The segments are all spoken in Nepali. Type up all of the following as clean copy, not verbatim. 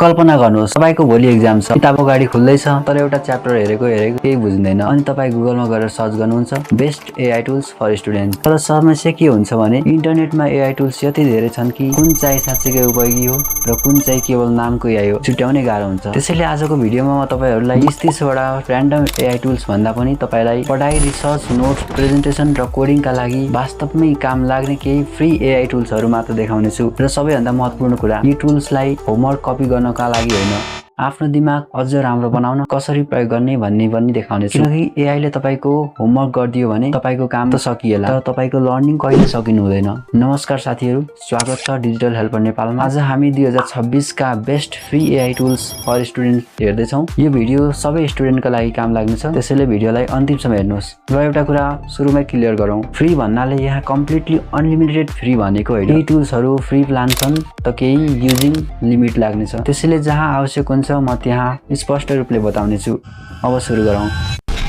कल्पना गर्नुहोस् तपाईको भोलि एक्जाम छ, किताब अगाडि खुल्दैछ तर एउटा च्याप्टर हेरेको केही बुझ्दैन अनि तपाई गुगलमा गएर सर्च गर्नुहुन्छ best AI tools for students. तर समस्या के हुन्छ भने इन्टरनेटमा एआई टुल्स यति धेरै छन् कि कुन चाहिँ साच्चै उपयोगी हो र कुन चाहिँ केवल नामको एआई हो छुट्याउनै गाह्रो हुन्छ। त्यसैले आजको भिडियोमा म तपाईहरुलाई 30 वटा र्यान्डम एआई टुल्स भन्दा पनि तपाईलाई पढाइ, रिसर्च, नोट्स, प्रेजेन्टेसन र कोडिङका लागि वास्तवमै काम लाग्ने केही फ्री एआई टुल्सहरु मात्र देखाउने छु। र सबैभन्दा महत्त्वपूर्ण कुरा, यी टुल्सलाई होमवर्क कपी गर्नका लागि होइन, आफ्नो दिमाग अझ राम्रो बनाउन कसरी प्रयोग गर्ने भन्ने पनि देखाउने छु। किनकि एआई ले तपाईको होमवर्क गरिदियो भने तपाईको काम त सकिएला, तर तपाईको लर्निङ कहिले सकिनु हुँदैन। नमस्कार साथीहरु, स्वागत छ डिजिटल हेल्पर नेपालमा। आज हामी 2026 का best free AI tools for student हेर्दै छौं। यो भिडियो सबै स्टुडेन्टका लागि काम लाग्नेछ, त्यसैले भिडियोलाई अन्तिमसम्म हेर्नुहोस्। र एउटा कुरा सुरुमै क्लियर गरौँ, फ्री भन्नाले यहाँ कम्प्लिटली अनलिमिटेड फ्री भनेको होइन। यी टुल्सहरु फ्री प्लान छन् त केही युजिङ लिमिट लाग्नेछ, त्यसैले जहाँ आवश्यक हुन्छ म त्यहाँ स्पष्ट रूपले बताउने छु। अब सुरु गरौँ।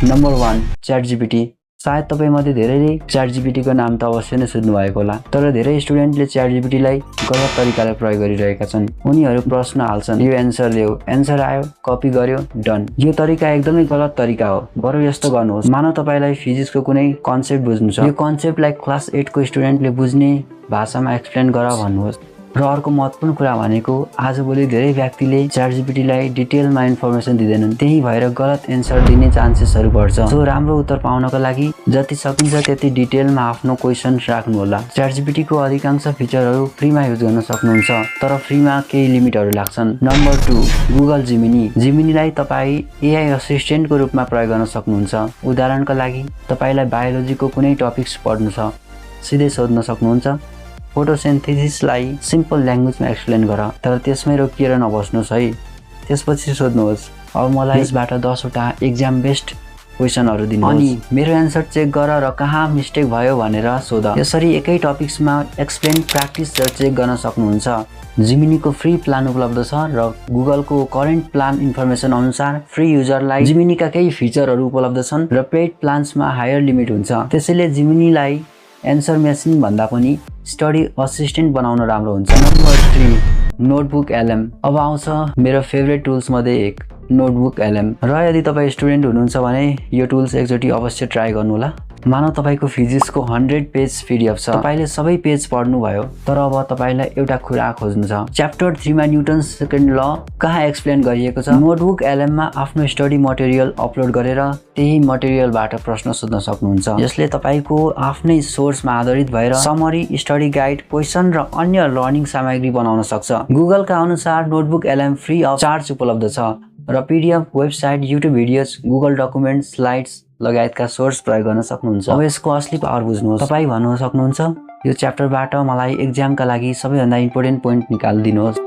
नम्बर 1, च्याटजीपीटी। सायद तपाई मध्ये धेरैले च्याटजीपीटी को नाम त अवश्य नै सुन्नु भएको होला, तर धेरै स्टुडेन्टले च्याटजीपीटी लाई गलत तरिकाले प्रयोग गरिरहेका छन्। उनीहरू प्रश्न हाल्छन्, यो एन्सर देऊ, एन्सर आयो, कपी गर्यो, डन। यो तरिका एकदमै गलत तरिका हो। बरु यस्तो गर्नुहोस्, मानौ तपाईलाई फिजिक्सको कुनै कन्सेप्ट बुझ्नु छ, यो कन्सेप्टलाई क्लास 8 को स्टुडेन्टले बुझ्ने भाषामा एक्सप्लेन गर भन्नुहोस्। र अर्को महत्त्वपूर्ण कुरा भनेको आजभोलि धेरै व्यक्तिले च्याटजीपीटी लाई डिटेलमा इन्फर्मेसन दिँदैनन्, त्यही भएर गलत एन्सर दिने चान्सेसहरु बढ्छ। सो राम्रो उत्तर पाउनको लागि जति सकिन्छ त्यति डिटेलमा आफ्नो क्वेशन राख्नु होला। च्याटजीपीटी को अधिकांश फिचरहरु फ्रीमा युज गर्न सक्नुहुन्छ, तर फ्रीमा केही लिमिटहरु लाग्छन्। Number 2, Google Gemini. जिमिनीलाई तपाई एआई असिस्टेन्टको रूपमा प्रयोग गर्न सक्नुहुन्छ। उदाहरणका लागि तपाईलाई बायोलोजीको कुनै टपिक्स पढ्नु छ, सिधै सोध्न सक्नुहुन्छ, फोटोसिन्थेसिसलाई सिम्पल ल्याङ्ग्वेजमा एक्सप्लेन गर, तर त्यसमै रोकिएर नबस्नुहोस् है। त्यसपछि सोध्नुहोस्, अब मलाई यसबाट 10 वटा एक्जाम बेस्ट क्वेशनहरु दिनुहोस् अनि मेरो एन्सर चेक गर र कहाँ मिस्टेक भयो भनेर सोध। यसरी एकै टपिक्समा एक्सप्लेन, प्र्याक्टिस र चेक गर्न सक्नुहुन्छ। जिमिनीको फ्री प्लान उपलब्ध छ र गुगलको करेन्ट प्लान इन्फर्मेसन अनुसार फ्री युजरलाई जिमिनीका केही फिचरहरु उपलब्ध छन् र पेड प्लान्समा हायर लिमिट हुन्छ। त्यसैले जिमिनीलाई एन्सर मेसिन भन्दा पनि स्टडी असिस्टेन्ट बनाउन राम्रो हुन्छ। Number 3, notebook LM. अब आउँछ मेरो फेभरेट टुल्स मध्ये एक, नोटबुक एलएम। र यदि तपाई स्टुडेन्ट हुनुहुन्छ भने यो टुल्स एकचोटी अवश्य ट्राई गर्नु होला। मानौ तपाईको फिजिक्सको 100 पेज पीडीएफ छ, तपाईले सबै पेज पढ्नु भयो, तर अब तपाईलाई एउटा कुरा खोज्नु छ, च्याप्टर 3 मा न्युटन्स सेकेन्ड ल कहाँ एक्सप्लेन गरिएको छ। नोटबुक एलएम मा आफ्नो स्टडी मटेरियल अपलोड गरेर त्यही मटेरियलबाट प्रश्न सोध्न सक्नुहुन्छ। यसले तपाईको आफ्नै सोर्समा आधारित भएर समरी, स्टडी गाइड, क्वेशन र अन्य लर्निङ सामग्री बनाउन सक्छ। गुगलका अनुसार notebook LM free of charge उपलब्ध छ र PDF, website, YouTube videos, Google document, slides लगायतका सोर्स प्रयोग गर्न सक्नुहुन्छ। अब यसको असली पावर बुझ्नुहोस्। तपाई भन्न सक्नुहुन्छ, यो च्याप्टरबाट मलाई एक्जामका लागि सबैभन्दा इम्पोर्टेन्ट पोइन्ट निकाल्दिनुहोस्,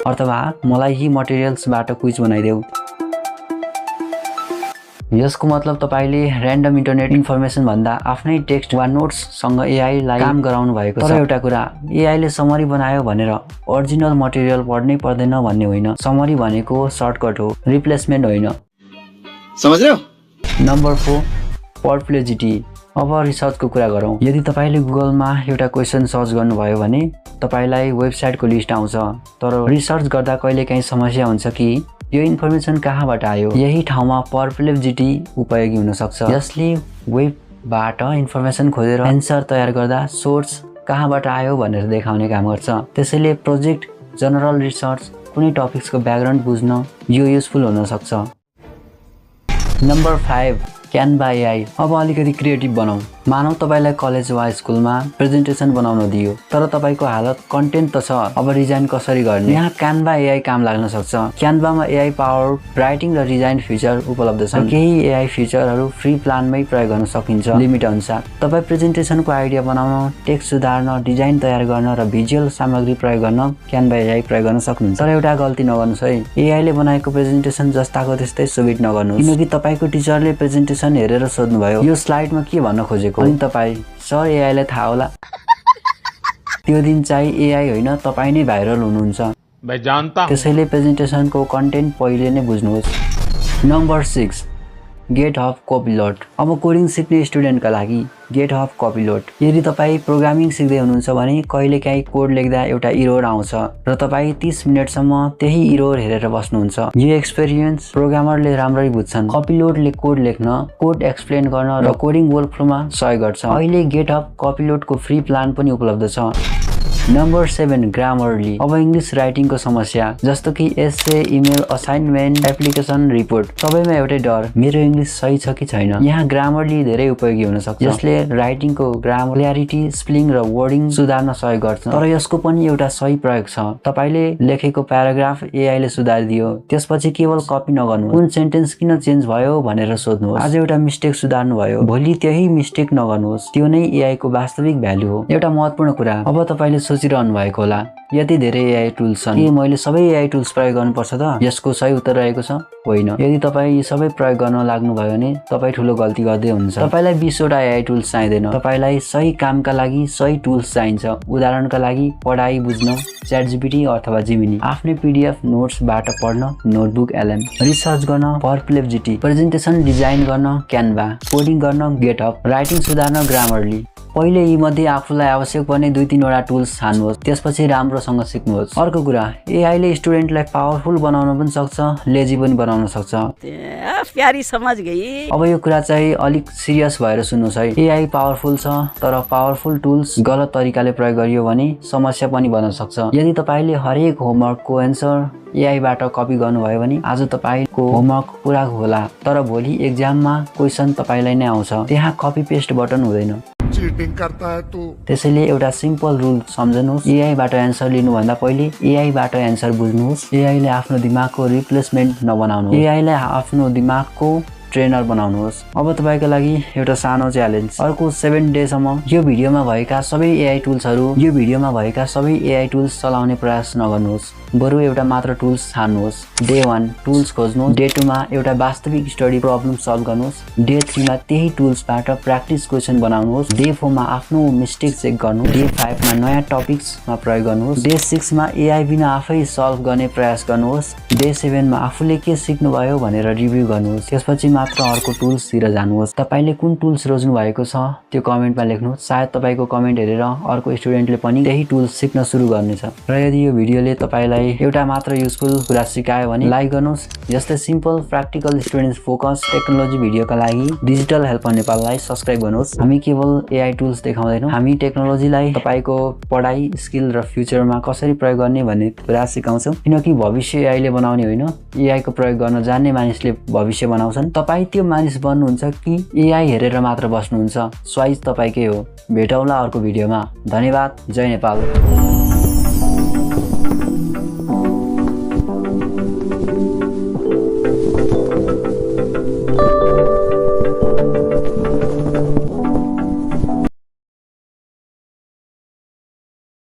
अथवा मलाई यी मटेरियल्सबाट क्विज बनाइदेऊ। यसको मतलब तपाईले र्यान्डम इन्टरनेट इन्फर्मेसन भन्दा आफ्नै टेक्स्ट वा नोट्स सँग एआई लाई काम गराउनु भएको छ। तर एउटा कुरा, एआई ले समरी बनायो भनेर ओरिजिनल मटेरियल पढ्नै पर्दैन भन्ने होइन। समरी भनेको सर्टकट हो, रिप्लेसमेन्ट होइन। समझ रहे हो? Number 4, perplexity. अब रिसर्चको कुरा गरौँ। यदि तपाईले गुगलमा एउटा क्वेशन सर्च गर्नुभयो भने तपाईलाई वेबसाइटको लिस्ट आउँछ, तर रिसर्च गर्दा कहिलेकाहीँ समस्या हुन्छ कि यो इन्फर्मेसन कहाँबाट आयो। यही ठाउँमा परप्लेक्सिटी उपयोगी हुन सक्छ। यसले वेबबाट इन्फर्मेसन खोजेर एन्सर तयार गर्दा सोर्स कहाँबाट आयो भनेर देखाउने काम गर्छ। त्यसैले प्रोजेक्ट, जनरल रिसर्च, कुनै टपिक्सको ब्याकग्राउन्ड बुझ्न यो युजफुल हुन सक्छ। Number 5, Canva AI. अब अलिकति क्रिएटिभ बनाऊ। मानौ तपाईलाई कलेज वा स्कुलमा प्रेजेन्टेसन बनाउन दियो, तर तपाईको हालत कन्टेन्ट त छ, अब डिजाइन कसरी गर्ने। यहाँ क्यानभा एआई काम लाग्न सक्छ। क्यानभामा एआई पावर राइटिङ र डिजाइन फिचर उपलब्ध छन्। केही एआई फिचरहरु फ्री प्लानमै प्रयोग गर्न सकिन्छ लिमिट अनुसार। तपाई प्रेजेन्टेसनको आइडिया बनाउन, टेक्स्ट सुधार्न, डिजाइन तयार गर्न र भिजुअल सामग्री प्रयोग गर्न क्यानभा एआई प्रयोग गर्न सक्नुहुन्छ। तर एउटा गल्ती नगर्नुस् है, एआई ले बनाएको प्रेजेन्टेसन जस्ताको त्यस्तै सब्मिट नगर्नुस्, किनकि तपाईको टिचरले प्रेजेन्टेसन हेरेर सोध्नुभयो, यो स्लाइडमा के भन्न खोजेको, अनि तपाई सर एआई लाई थाहा होला। त्यो दिन चाहिँ एआई होइन, तपाई नै भाइरल हुनुहुन्छ। मैं जानता हूं। त्यसैले प्रेजेन्टेसनको कन्टेन्ट पहिले नै बुझ्नुहोस्। Number 6, GitHub Copilot। अब कोडिङ सिक्ने स्टुडेन्टका लागि GitHub Copilot। यदि तपाईँ प्रोग्रामिङ सिक्दै हुनुहुन्छ भने कहिलेकाहीँ कोड लेख्दा एउटा इरोर आउँछ र तपाईँ 30 मिनेटसम्म त्यही इरोर हेरेर बस्नुहुन्छ। यो एक्सपिरियन्स प्रोग्रामरले राम्ररी बुझ्छन्। कपिलोटले कोड लेख्न, कोड एक्सप्लेन गर्न र कोडिङ वर्कफ्लोमा सहयोग गर्छ। अहिले GitHub Copilotको फ्री प्लान पनि उपलब्ध छ। Number 7 Grammarly. अब इङ्ग्लिस राइटिङको समस्या जस्तो कि एसे, इमेल, असाइनमेन्ट, एप्लिकेसन, रिपोर्ट सबैमा एउटै डर, मेरो इङ्ग्लिस सही छ कि छैन। यहाँ ग्रामरली धेरै उपयोगी हुन सक्छ, जसले राइटिङको ग्रामर, क्ल्यारिटी, स्पेलिङ र वर्डिङ सुधार्न सहयोग गर्छ। तर यसको पनि एउटा सही प्रयोग छ। तपाईले लेखेको प्याराग्राफ एआई ले सुधारिदियो, त्यसपछि केवल कपी नगर्नु, कुन सेन्टेन्स किन चेन्ज भयो भनेर सोध्नुहोस्। आज एउटा मिस्टेक सुधार्नु भयो, भोलि त्यही मिस्टेक नगर्नुहोस्। त्यो नै एआई को वास्तविक भ्यालु हो। एउटा महत्त्वपूर्ण कुरा, अब तपाईले सोचिरहनु भएको होला यति धेरै एआई टुल्स छन्, के मैले सबै एआई टुल्स प्रयोग गर्नुपर्छ त? यसको सही उत्तर रहेको छ होइन। यदि तपाईँ यी सबै प्रयोग गर्न लाग्नुभयो भने तपाईँ ठुलो गल्ती गर्दै हुनुहुन्छ। तपाईलाई 20 वटा एआई टुल्स चाहिँदैन, तपाईलाई सही कामका लागि सही टुल्स चाहिन्छ। उदाहरणका लागि पढाइ बुझ्न ChatGPT अथवा Gemini, आफ्नै PDF नोट्सबाट पढ्न नोटबुक LM, रिसर्च गर्न Perplexity, प्रेजेन्टेसन डिजाइन गर्न Canva, कोडिङ गर्न GitHub, राइटिङ सुधार्न ग्रामरली। पहिले यी मध्ये आफूलाई आवश्यक पर्ने 2-3 वटा टुल्स छान्नुहोस्, त्यसपछि राम्रोसँग सिक्नुहोस्। अर्को कुरा, एआई ले स्टुडेन्टलाई पावरफुल बनाउन पनि सक्छ, लेजी पनि बनाउन सक्छ। प्यारी समझ गई। अब यो कुरा चाहिँ अलिक सिरियस भएर सुन्नुहोस् है। एआई पावरफुल छ, तर पावरफुल टुल्स गलत तरिकाले प्रयोग गरियो भने समस्या पनि बन्न सक्छ। यदि तपाईले हरेक होमवर्कको एन्सर एआईबाट कपी गर्नुभयो भने आज तपाईको होमवर्क पुरा होला, तर भोलि एक्जाममा क्वेशन तपाईलाई नै आउँछ, त्यहाँ कपी पेस्ट बटन हुँदैन। चीटिंग करता है तू। त्यसैले एउटा सिम्पल रुल सम्झनुहोस्, एआईबाट एन्सर लिनुभन्दा पहिले एआईबाट एन्सर बुझ्नुहोस्। एआईले आफ्नो दिमागको रिप्लेसमेन्ट नबनाउनुहोस्, एआईलाई आफ्नो दिमागको ट्रेनर बनाउनुहोस्। अब तपाईको लागि एउटा सानो च्यालेन्ज, अर्को 7 डेसम्म यो भिडियोमा भएका सबै एआई टुल्स चलाउने प्रयास नगर्नुहोस्, बरु एउटा मात्र टुल्स छान्नुहोस्। डे 1 टुल्स खोज्नुहोस्, डे 2 मा एउटा वास्तविक स्टडी प्रब्लम सल्भ गर्नुहोस्, डे 3 मा त्यही टुल्सबाट प्र्याक्टिस क्वेशन बनाउनुहोस्, डे 4 मा आफ्नो मिस्टेक चेक गर्नुहोस्, डे 5 मा नयाँ टपिक्समा प्रयोग गर्नुहोस्, डे 6 मा एआई बिना आफै सल्भ गर्ने प्रयास गर्नुहोस्, डे 7 मा आफूले के सिक्नुभयो भनेर रिभ्यू गर्नुहोस्, त्यसपछि मात्र अर्को टुल्सतिर जानुहोस्। तपाईले कुन टुल्स रोज्नु भएको छ त्यो कमेन्टमा लेख्नुहोस्, सायद तपाईको कमेन्ट हेरेर अर्को स्टुडेन्टले पनि त्यही टुल्स सिक्न सुरु गर्नेछ। र यदि यो भिडियोले तपाईलाई एउटा मात्र युजफुल कुरा सिकायो भने लाइक गर्नुहोस्। यस्तै simple practical students focus technology भिडियोका लागि डिजिटल हेल्पर नेपाललाई सब्स्क्राइब गर्नुहोस्। हामी केवल एआई टुल्स देखाउँदैनौँ, हामी टेक्नोलोजीलाई तपाईको पढाइ, स्किल र फ्युचरमा कसरी प्रयोग गर्ने भन्ने कुरा सिकाउँछौँ, किनकि भविष्य एआईले बनाउने होइन, एआई को प्रयोग गर्न जान्ने मानिसले भविष्य बनाउँछन्। तपाईँ त्यो मानिस बन्नुहुन्छ कि एआई हेरेर मात्र बस्नुहुन्छ, चोइस तपाईकै हो। भेटौँला अर्को भिडियोमा। धन्यवाद। जय नेपाल।